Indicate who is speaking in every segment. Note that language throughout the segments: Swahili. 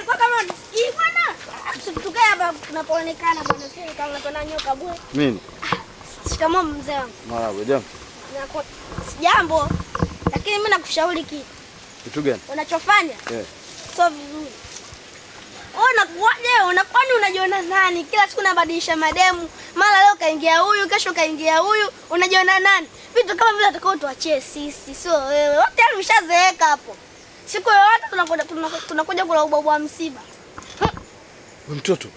Speaker 1: Kwa kama unisikii bwana. Tukae hapa tunapoonekana bwana, sio kama unatona nyoka bure.
Speaker 2: Nini?
Speaker 1: Shikamoo mzee wangu.
Speaker 2: Marahaba, jambo.
Speaker 1: Sijambo. Lakini mimi nakushauri kitu.
Speaker 2: Kitu gani?
Speaker 1: Unachofanya?
Speaker 2: Eh.
Speaker 1: Sio vizuri. Wewe unakuwaje? Unakwani unajiona nani? Kila siku unabadilisha mademu. Mara leo kaingia huyu, kesho kaingia huyu, unajiona nani? Vitu kama vile atakao tuachie sisi, sio wewe. Wote tayari ushazeeka hapo. Siku yoyote tunakuja kula ubwabwa wa msiba.
Speaker 2: Wewe mtoto.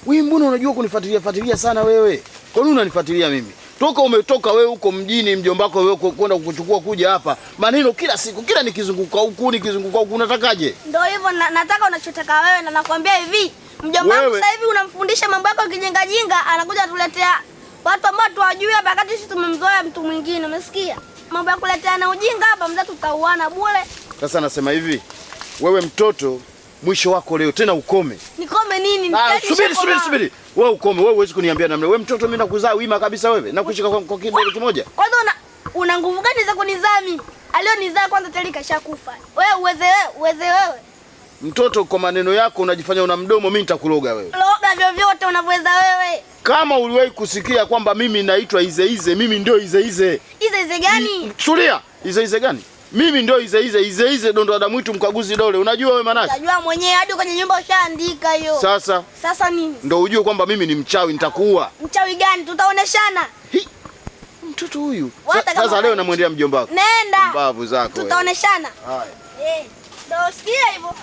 Speaker 2: Wewe mbona unajua kunifuatilia fuatilia sana wewe? Kwa nini unanifuatilia mimi? Toka umetoka wewe huko mjini mjombako wewe kwenda kukuchukua kuja hapa. Maneno kila siku, kila nikizunguka huku, nikizunguka huku unatakaje?
Speaker 1: Ndio hivyo nataka unachotaka wewe na nakwambia hivi, mjomba wangu sasa hivi unamfundisha mambo yako kijinga jinga, anakuja tuletea watu ambao tuwajui hapa wakati sisi tumemzoea mtu mwingine, umesikia? Mambo ya kuletea na ujinga hapa mzee tutauana bure.
Speaker 2: Sasa nasema hivi, wewe mtoto mwisho wako leo tena ukome.
Speaker 1: Nikome nini?
Speaker 2: Subiri subiri subiri. Wewe ukome, wewe huwezi kuniambia namna. Wewe mtoto mimi nakuzaa wima kabisa wewe. Nakushika kwa kidole kimoja.
Speaker 1: Kwanza una nguvu gani za kunizaa mimi? Alionizaa kwanza tayari kashakufa. Wewe uweze wewe, uweze wewe.
Speaker 2: Mtoto kwa maneno yako unajifanya una mdomo, mimi nitakuloga wewe.
Speaker 1: Loga vyovyote unavyoweza wewe.
Speaker 2: Kama uliwahi kusikia kwamba mimi naitwa Ize Ize, mimi ndio Ize Ize.
Speaker 1: Ize Ize gani?
Speaker 2: Tulia. Ize Ize gani? Mimi ndio Ize Ize, Ize Ize dondo ada mwitu mkaguzi dole. Unajua wewe maana yake?
Speaker 1: Unajua mwenyewe hadi kwenye nyumba ushaandika hiyo.
Speaker 2: Sasa
Speaker 1: sasa nini?
Speaker 2: Ndio ujue kwamba mimi ni mchawi, nitakuua.
Speaker 1: Mchawi gani? Tutaoneshana.
Speaker 2: Mtoto huyu. Sasa leo namwendea mjomba wako.
Speaker 1: Nenda.
Speaker 2: Mbavu zako.
Speaker 1: Tutaoneshana.
Speaker 2: Haya.
Speaker 1: Ndio sikia hivyo.